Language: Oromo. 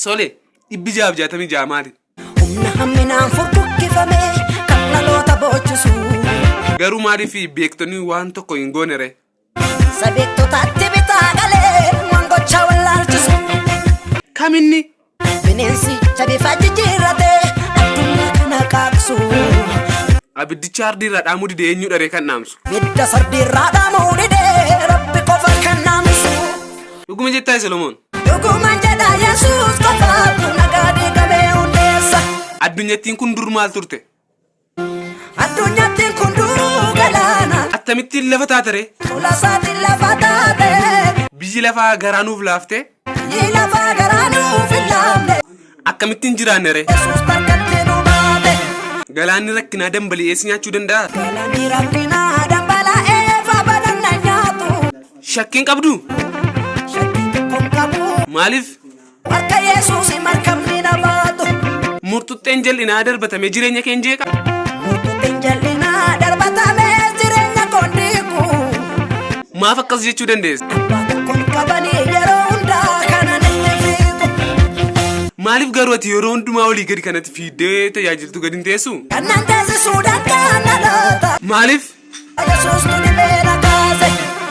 Sole, 666 maali? Humna hamminaan furguggifame kan dhaloota boochisu. Garuu maaliif beektonni waan tokko hin goone ree? Sabeektotaatti bitaa galee waan gochaa wallaalchisu. Kaminni? Bineensicha bifa jijjiirratee addunyaa kana qaaqsu. Abiddicha ardiirraa dhaamuu dide eenyudha ree kan dhaamsu? Ibidda sardiirraa dhaamuu didee Rabbi qofa kan dhaamsu. Dhuguma jettaa Solomoon? Dhuguman jedha, Yesuus qofaatu nagaa diigamee hundeessa. Addunyattiin kun dur maal turte? Addunyattiin kun duruu galaana. Akkamittiin lafa taate ree? Tola isaatiin lafa taate. Biyyi lafaa garaa nuuf laaftee? Biyyi lafaa garaa nuuf hin laafne. Akkamittiin jiraanne ree? Yesuus tarkatti nu baate. Galaanni rakkinaa dambali'ee si nyaachuu danda'a? Galaanni rakkinaa dambalaa'ee faabadan na nyaatu. Shakkiin qabdu? Shakkii tokko hin qabu. Maaliif? Harka Yesuus markabni na baatu. Murtuxxeen jal'inaa darbatamee jireenya kee hin jeeqa? Murtuutiin jal'inaa darbatamee jireenya koon diigu. Maaf akkas jechuu dandeessa? Abbaa tokkoon qabanii yeroo hundaa kanan itti fiigu. Maaliif garuu ati yeroo hundumaa olii gadi kanatti fiiddee tajaajiltu gadi hin teessu? Kannan teessisuu danda'an dhaloota. Maaliif? Yesuustu dhibee.